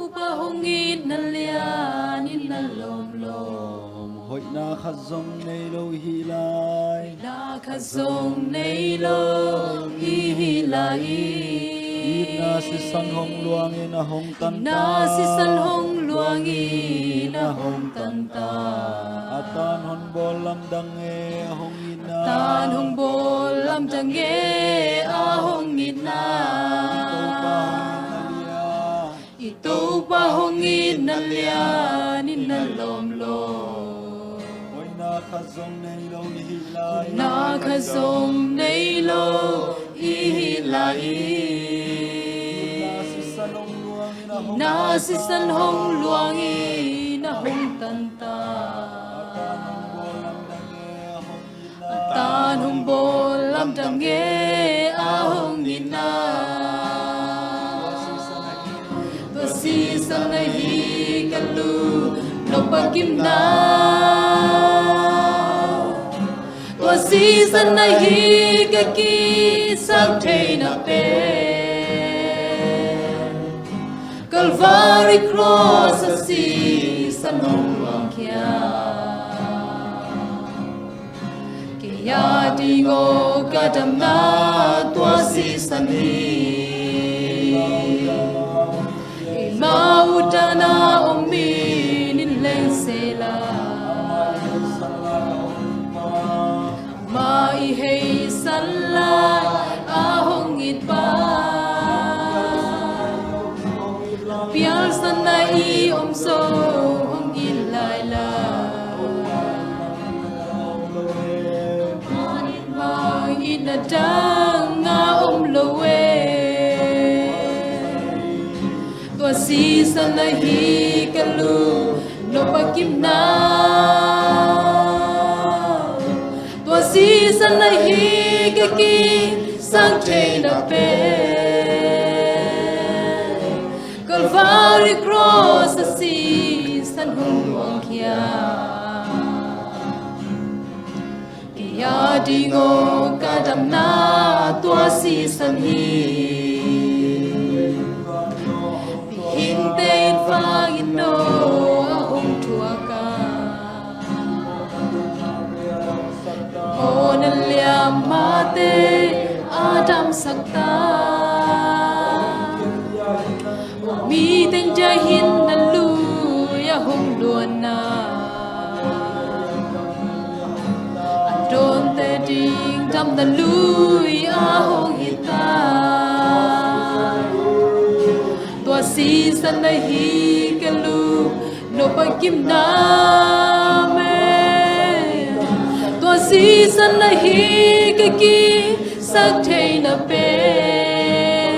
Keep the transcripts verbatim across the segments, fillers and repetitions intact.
Topa hong itna lian in na lawmlawm. Hoihna khat zong nei lo hi lai. Na khat zong nei lo i hi lai. Itna sisan hong luangin a hong tan ta. Itna sisan hong luangin a hong tan ta. A tan hong bawl lamdang e a hong itna. A tan hong bawl lamdang e a hong itna. I Topa hong itna lian. I Topa hong itna lian in na lawmlawm. Hoihna khat zong nei lo i hi lai. Hoihna khat zong nei lo i hi lai. Itna sisan hong luangin a hong tan ta. Itna sisan hong luangin a hong tan ta. A tan hong bawl lamdang e a hong itna. A tan hong bawl lamdang e a hong itna. Tua sisan ahi ka lung nop a kimna. Tua sisan ahi ka kisaktheihna pen. Calvary cross a sisan hong luangkhia. Kei a ding aw ka damna tua sisan hi. Keima utdan a om mi in leng sei la. Amah i heisan lai a hong it pa. Pialzatna i om zo hong it lai la. Amah it bang itna dang a om lo e. Tua sisan ahi ka lung nop a kimna. Tua sisan ahi ka kisaktheihna pen. Calvary cross a sisan hong luangkhia. Kei a ding aw ka damna tua sisan hi. Mihingte in vang in no a hong thuak a. Mawhna liam mate a damsak ta. Mi teng dia hin na lui a hong luanna. A dawnte ding damna lui a hong hi ta. Tua sisan ahi ka lung nop a kimna pen. Tua sisan ahi ka kisaktheihna pen.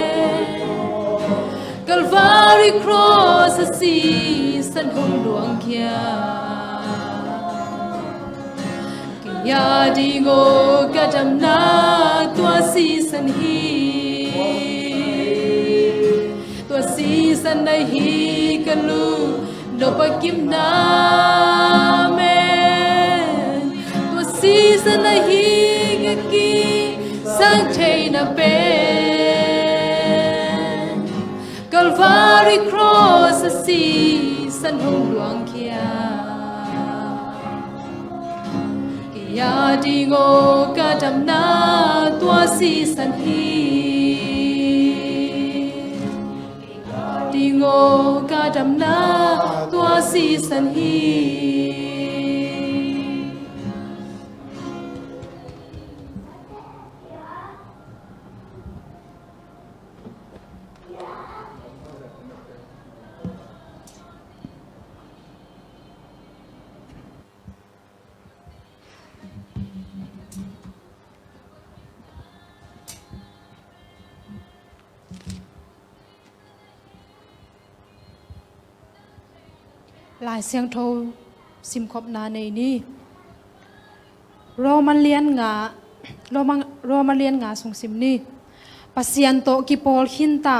Calvary cross a sisan hong luangkhia. Kei a ding aw ka damna tua sisan hi. Tua sisan ahi ka lung nop a kimna pen. Tua sisan ahi ka kisaktheihna pen. Calvary cross a sisan hong luangkhia. Kei a ding aw ka damna tua sisan hi. Kei a ding aw ka damna tua sisan hi. Lai Siangtho simkhopna nei ni. Roma lian nga, Roma, Roma lian nga sung sim ni. Pasian tawh kipawl khinta,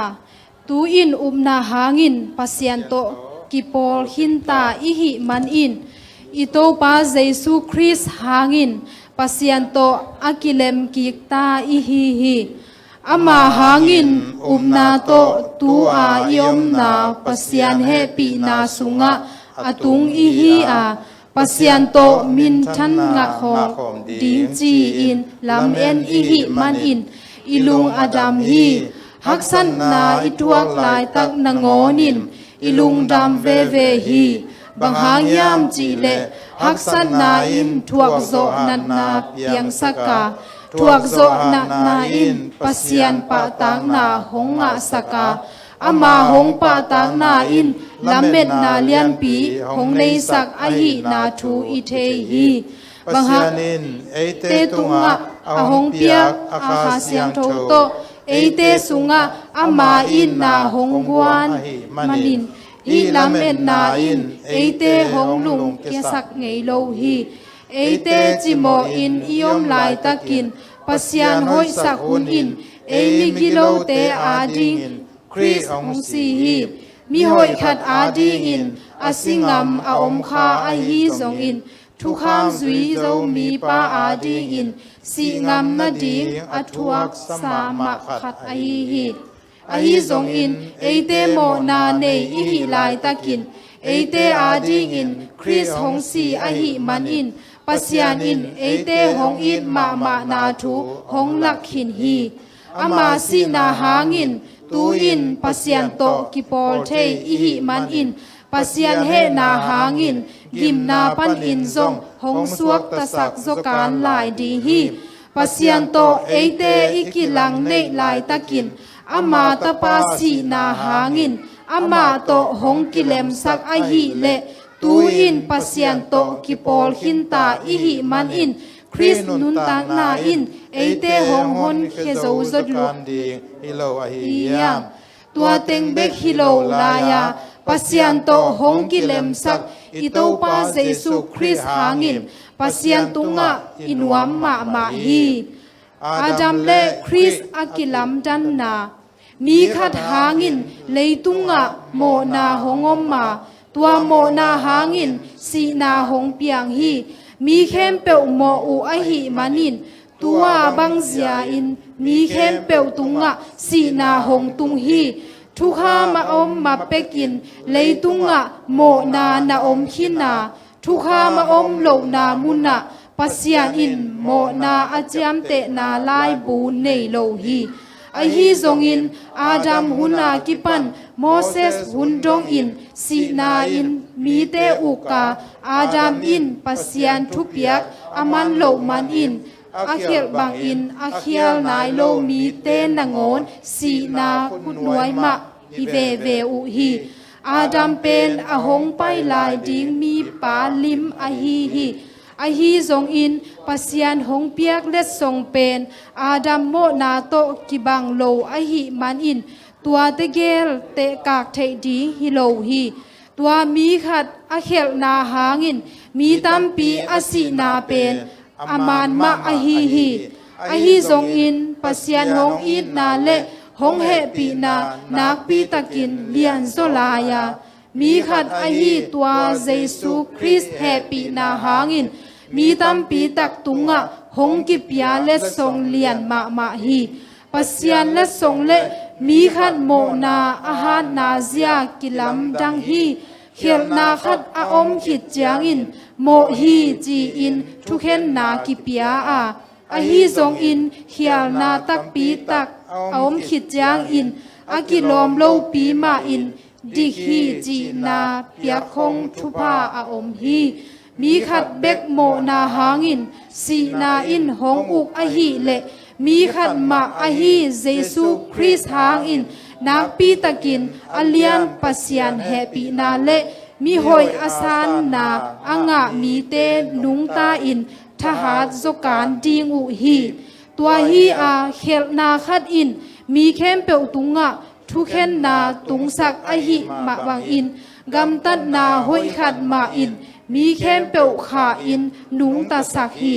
tu-in upna hangin Pasian tawh kipawl khinta i hih manin, i Topa Jesu Khrist hangin Pasian tawh a kilem kikta i hi hi. Ama hangin upna tawh tu-a i omna Pasian hehpihna sungah a tung i hi a, Pasian tawh minthan ngahkhawm ding ci-in lamen i hih manin i lung a dam hi. Haksatna i tuak laitak nangawnin i lungdam veve hi. Bang hang hiam cihleh haksatna in thuakzawh natna piangsak a, thuakzawh natna in Pasian pahtakna hong ngahsak a, ama hong pahtakna in lametna lianpi hong neisak ahihna thu i thei hi. Bang hang Pasian in eite tungah a hong piak a Kha Siangtho tawh eite sungah ama itna hong guan ahih manin hih lametna in eite hong lungkiasak ngei lo hi. Eite cimawhin i om laitakin Pasian hoihsak hun in ei migilote adingin Khrist hong si hi. Mihoih khat adingin a si ngam a om kha ahi zongin thukham zui zo mipa adingin sih ngam nading a thuaksa mah khat ahi hi. Ahi zongin eite mawhna nei i hih laitakin eite adingin Khrist hong si ahih manin Pasian in eite hong it mahmahna thu hong lak khin hi. Ama sihna hangin tu-in Pasian tawh kipawl thei i hih manin Pasian hehna hangin gimna panin zong hong suaktasak zawkan lai ding hi. Pasian tawh eite i kilang neih laitakin ama tapa sihna hangin amah tawh hong kilemsak ahih leh tu-in Pasian tawh kipawl khinta i hih manin Khrist nuntakna in eite hong honkhia zo zo lo ding hi lo ahi hiam? Tua teng bek hi lo lai-a Pasian tawh hong kilemsak i Topa Jesu Khrist hangin Pasian tungah i nuam mahmah hi. Adam le Khrist a kilamdanna. Mi khat hangin leitungah mawhna hong om a, tua mawhna hangin sihna hong piang hi. Mi khempeuh mawh uh ahih manin tua bangzia-in mi khempeuh tungah sihna hong tung hi. Thukham a om ma pekin leitungah mawhna na om khin a, thukham a om lohna munah Pasian in mawhna a ciamtehna laibu nei lo hi. Ahi zongin Adam hun a kipan Moses hun dongin sihna in mite uk a, Adam in Pasian thupiak a man loh manin a khialh bangin a khial nai lo mite nangawn sihna khutnuai mah hi veve uh hi. Adam pen a hong pai lai ding mipa lim ahi hi. Ahi zongin Pasian hong piak letsong pen Adam mawhna tawh kibang lo ahih manin tuate gel tehkak theih ding hi lo hi. Tua mi khat a khialhna hangin mi tampi a sihna pen a man mah ahi hi. Ahi zongin Pasian hong itna le hong hehpihna nakpi takin lianzaw lai-a, mi khat ahi tua Jesu Khrist hehpihna hangin mi tampi tak tungah hong kipia letsong lian mahmah hi. Pasian letsong le mi khat mawhna a hatna zia kilamdang hi. Khialhna khat a om khit ciangin mawh hi ci-in thukhenna kipia a, ahi zongin khialna takpi tak a om khit ciangin a kilawm lopi mahin dik hi cihna piakkhong thupha a om hi. Mi khat bek mawhna hangin sihna in hong uk ahih leh mi khat mah ahi Jesu Khrist hangin nakpi takin a lian Pasian hehpihna le mihoih a sanna a ngah mite nungta in thahat zawkan ding uh hi. Tua hi a khialhna khat in mi khempeuh tungah thukhenna tungsak ahih mah bangin gamtatna hoih khat mah in mi khempeuh kha in nungtasak hi.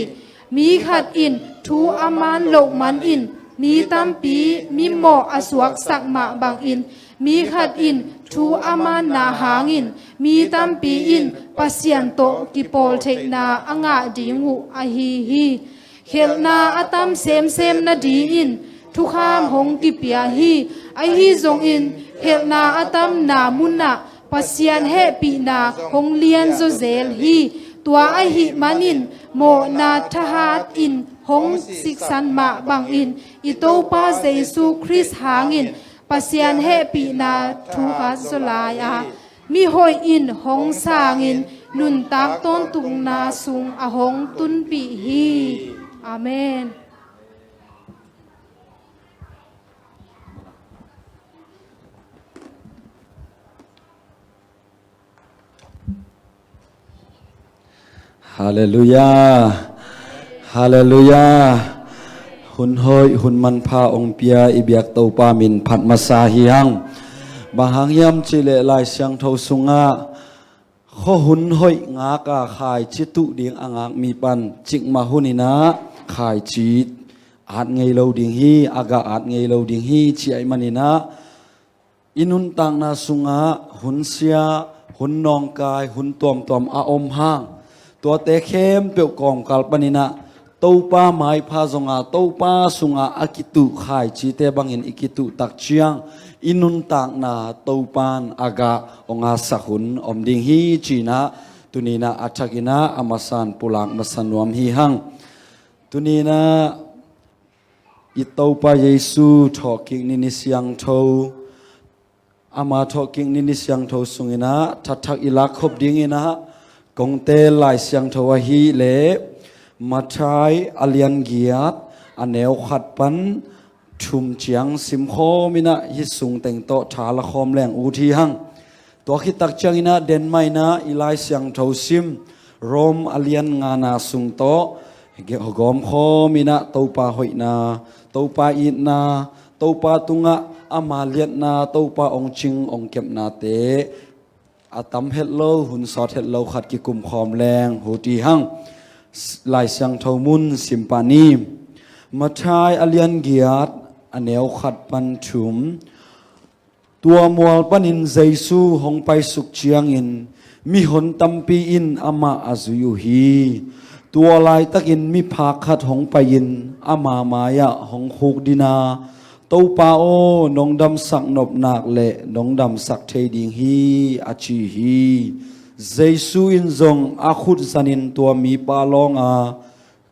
Mi khat in thu a man loh manin mi tampi mimawh a suaksak mah bangin mi khat in thu a manna hangin mi tampi in Pasian tawh kipawl theihna a ngah ding uh ahi hi. Khialhna a tam semsem nadingin thukham hong kipia hi. Ahi zongin, helhna a tamna munah Pasian hehpihna hong lianzaw zel hi. Tua ahih manin, mawhna thahat in hong siksan mah bangin, i Topa Jesu Khrist hangin Pasian hehpihna thuhat zaw lai a, mihoih in hong sangin nuntak tawntungna sung a hong tunpih hi. Amen. Halleluiah. Halleluiah. Hun hoih, hun manpha hong pia i biak Topa min phat masa hi hang. Bang hang hiam cihleh Lai Siangtho sungah khuahun hoih ngaka khaici tuh ding a ngak mi pan cikmah huninah khaici at ngei lo ding hi, a gah at ngei lo ding hi, ci ahih maninah i nuntakna sungah hun sia, hun nawngkai, hun tuamtuam a om hang, tuate khempeuh kawmkal paninah Topa maipha zonga Topa sungah a kituh khaicite bangin i kituh tak ciang i nuntakna Topan a gah hong atsak hun om ding hi, cinah tuninah a thakinah a masan pulak masa nuam hi hang. Tuninah i Topa Jesu thawhkik ni ni siangtho, ama thawhkik ni ni siangtho sunginah thathak i lakkhop dinginah kong teel Lai Siangtho ahileh Matthai a lian giat, a neu khat pan thum ciang simkhawminah hih sungteng tawh tha lakhawm leng ut hi hang. Tua khit tak cianginah den mah inah i Lai Siangtho sim, Rom a lian ngana sung tawh gawmkhawminah Topa hoihna, Topa itna, Topa tungah ama liatna, Topa hong cing hong kepnate a tam hetlo, hun sawt hetlo khat kikumkhawm leng ut hi hang. Lai Siangtho mun simpah ni. Matthai a lian giat, a neu khat pan thum. Tua mual panin Jesu hong paisuk ciangin mihon tampi in amah a zui uh hi. Tua laitakin miphak khat hong pai-in ama mai-ah hong khukdina, "Topa aw, nong damsak nop nak leh nong damsak thei ding hi," a ci hi. Jesu in zong a khut zanin tua mipa lawnga,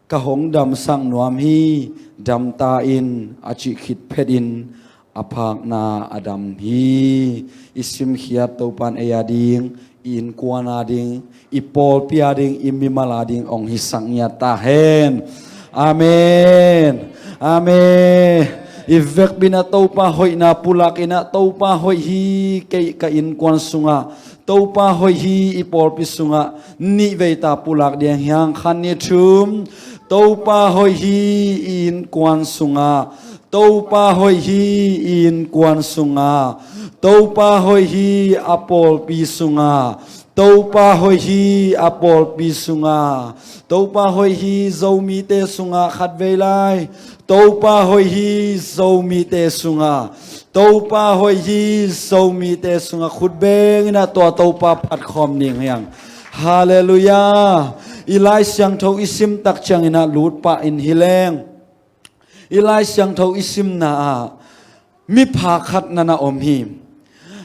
"Ka hong damsak nuam hi, dam ta in," a cih khit phetin a phakna a dam hi. I simkhiat Topan ei a ding, i innkuan a ding, i pawlpi a ding, i mimal a ding hong hisak ngiat ta hen. Amen. Amen. I vekpi inah Topa hoihna pulakinah, "Topa hoih hi, kei ka innkuan sungah Topa hoih hi, i pawlpi sungah," nih veita pulak ding hi hang. Khat, nih, thum. "Topa hoih hi, i innkuan sungah. Topa hoih hi, i innkuan sungah. Topa hoih hi, a pawlpi sungah. Topa hoih hi, a pawlpi sungah. Topa hoih hi, Zomite sungah," khatvei lai. "Topa hoih hi, Zomite sungah. Topa hoih hi, Zomite sungah." Khut benginah tua Topa phatkhawm ding hi hang. Halleluiah. I Lai Siangtho i sim tak cianginah lutpah in hi leng, i Lai Siangtho i simna ah miphak khat nana om hi.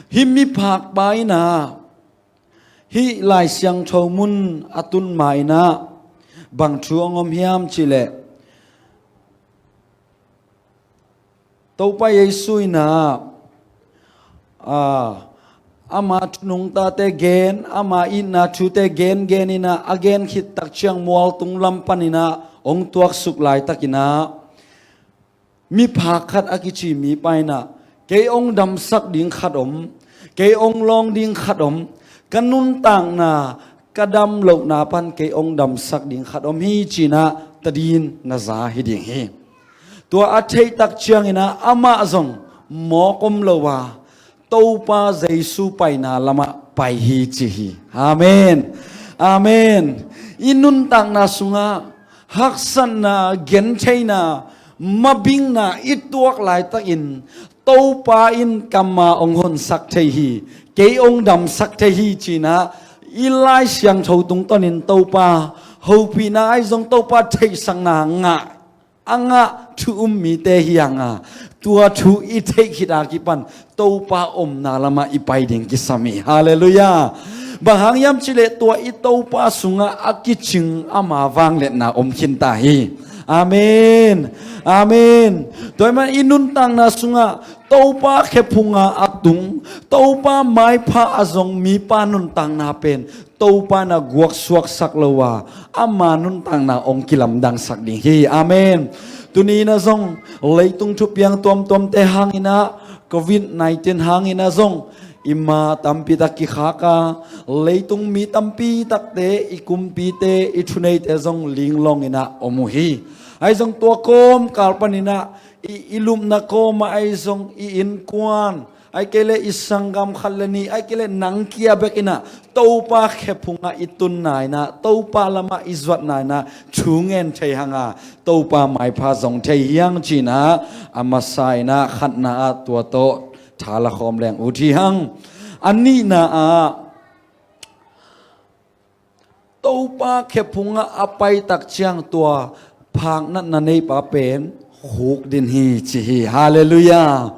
Hih miphak pa inah hih Lai Siangtho mun a tun ma inah bang thu hong om hiam cihleh, Topa Jesu inah, a, ama nungtate gen, ama itna thute gengen inah a gen khit tak ciang mualtung lam paninah hong tuaksuk laitakinah miphak khat a kici mipa inah, "Kei hong damsak ding khat om, kei hong lawng ding khat om, ka nuntakna ka dam lohna pan kei hong damsak ding khat om hi," cinah tadin na za hi ding hi. Tua a theih tak cianginah amah zong mawk om lo a, Topa Jesu paina lamah pai hi ci hi. Amen. Amen. I nuntakna sungah haksatna, gentheina, mabingna i tuak laitakin Topa in kamma hong honsak thei hi, kei hong damsak thei hi cinah i Lai Siangtho tungtawnin Topa hopihna ahi zong Topa theihsakna ngah a ngah thu um mite hi hang a, tua thu i theih khit a kipan Topa omna lamah i pai ding kisam hi. Halleluiah. Bang hang hiam cih leh tua i Topa sungah a kicing ama vangliatna om khinta hi. Amen. Amen. Tua ahih manin i nuntakna sungah Topa khephunga a tung, Topa maipha a zong mipa nuntakna pen Topa in a guaksuaksak lo a, ama nuntakna hong kilamdangsak ding hi. Amen. Tuni in a zong leitung thupiang tuamtuamte hangin a, covid nineteen hangin a zong i ma tampi tak kikhak a, leitung mi tampi takte, i kumpite, i thuneite zong linglawng in a om uh hi. Ahi zong tua kawmkal panin a i, i lupna kawmah ahi zong i innkuan, ahih kei leh i sanggam khat le nih, ahih kei leh nang kia bek in a Topa khephungah i tunna in a, Topa lamah i zuatna in a thu ngen thei hang a, Topa maipha zong thei hi hang ci-in a, a masa in a khatna ah tua tawh tha la khawm leng ut hi hang. A nihna ah Topa khephungah a pai tak ciang tua phaknatna neipa pen khukdin hi ci hi. Halleluiah.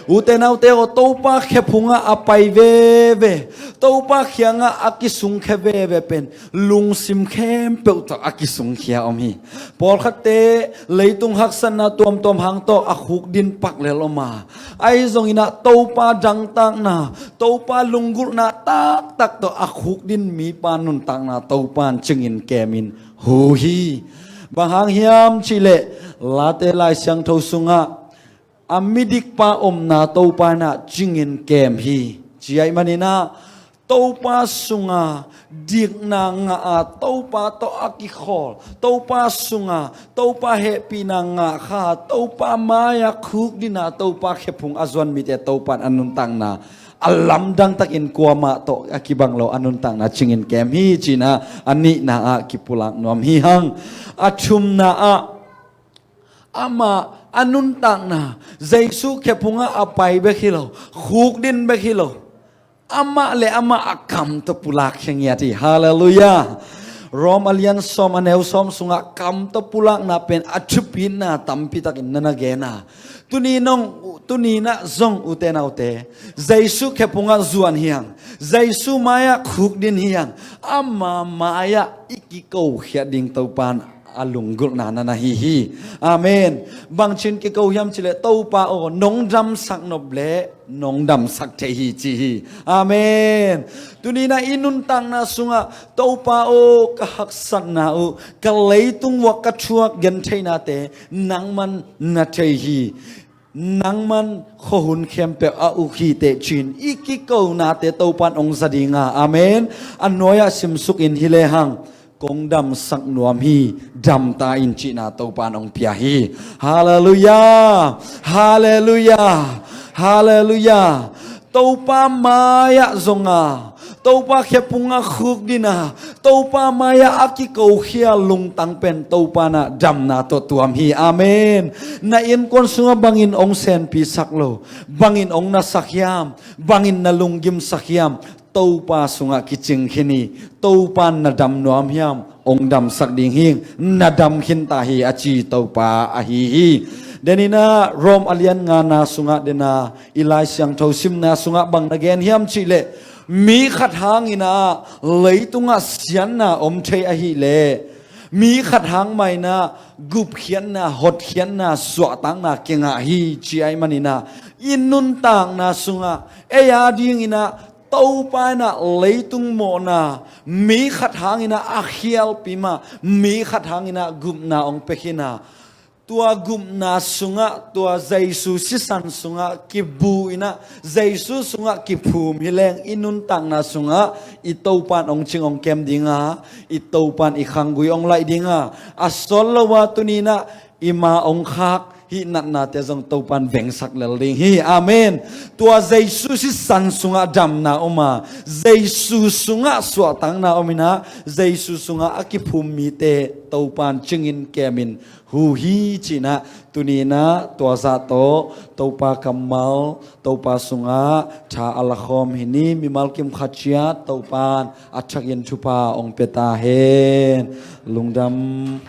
Ute naute aw, Topa khephungah a pai veve, Topa kiangah a kisungkhia veve pen lungsim khempeuh tawh a kisungkhia om hi. Pawlkhatte leitung haksatna tuamtuam hang tawh a khukdin pak lel om a, ahi zongin a Topa dangtakna, Topa lunggulhna taktak tawh a khukdin mipa nuntakna Topa in cingin kemin hu hi. Bang hang hiam cih leh Late Lai Siangtho sungah a midikpa omna Topa in a cingin kem hi. Ci ahih manin a Topa sunga dikna ngah a, Topa tawh a kikhawl, Topa sunga Topa hehpihna ngah kha, Topa mai-ah khukdin a, Topa khephung a zuan mite Topa in a nuntakna a lamdang takin kuamah tawh a kibang lo a nuntakna cingin kem hi ci-in a, a nihna ah kipulak nuam hi hang. A thumna ah, amah a nuntakna Jesu khephungah a pai bek hi lo, khukdin bek hi lo, amah le amah a kam tawh pulak khia ngiat hi. Halleluiah. Rom a lian sawm, a neu sawm sungah kam tawh pulakna pen a thupitna tampi takin na na gen a, tuni nong, tuni in a zong ute naute, Jesu khephungah zuan hi hang, Jesu mai-ah khukdin hi hang, ama mai-ah i kikokhiat ding Topa in a lunggulhna na na hi hi. Amen. Bangci-in kiko hiam cih leh, Topa aw, nong damsak nop leh nong damsak thei hi ci hi. Amen. Tuni in a i nuntakna sungah, Topa aw, ka haksatna uh, ka leitung uah ka thuak gentheihnate nangman na thei hi. Nangman khuahun khempeuh a uk hi teh ci-in i kikonate Topa in hong za ding a. Amen. A nuai-ah simsukin hi lehang, kong damsak nuam hi, dam ta in cihna Topa in hong pia hi. Halleluiah. Halleluiah. Halleluiah. Topa mai-ah zong a, Topa khephungah khukdin a, Topa mai-ah a kikokhia lungtang pen Topa in a damna tawh tuam hi. Amen. Na innkuan sungah bangin hong senpisak lo, bangin hong nasak hiam, bangin na lunggimsak hiam, Topa sungah kicing khin hi. Topa in na dam nuam hiam, hong damsak ding hi, na dam khinta hi a ci Topa ahi hi. Den in a Rom a lian ngana sungah den a, i Lai Siangtho simna sungah bang na gen hiam cih leh, mi khat hangin a leitungah siatna om thei ahih leh, mi khat hang mah in a gupkhiatna, hotkhiatna, suahtakna kingah hi ci ahih manin a, i nuntakna sungah ei a dingin a Topa in a leitung mawhna mi khat hangin a a khialpi mah, mi khat hangin a gupna hong pia khin a, tua gupna sungah, tua Jesu sisan sungah kibu in a, Jesu sungah kiphum hi leng, i nuntakna sungah i Topa in hong cing hong kem ding a, i Topa in i khanggui hong laih ding a, a sawt lo a tuni in a i ma hong khak hih natnate zong Topa in vengsak lel ding hi. Amen. Tua Jesu sisan sungah damna om a, Jesu sungah suahtakna om in a, Jesu sungah a kiphum mite Topa in cingin kemin hu hi ci-in a, tuni in a tua zah tawh Topa kammal, Topa sungah tha a lakhawm hi ni. Mimal kim khat ciat Topa in a thakin thupha hong pia ta hen. Lungdam.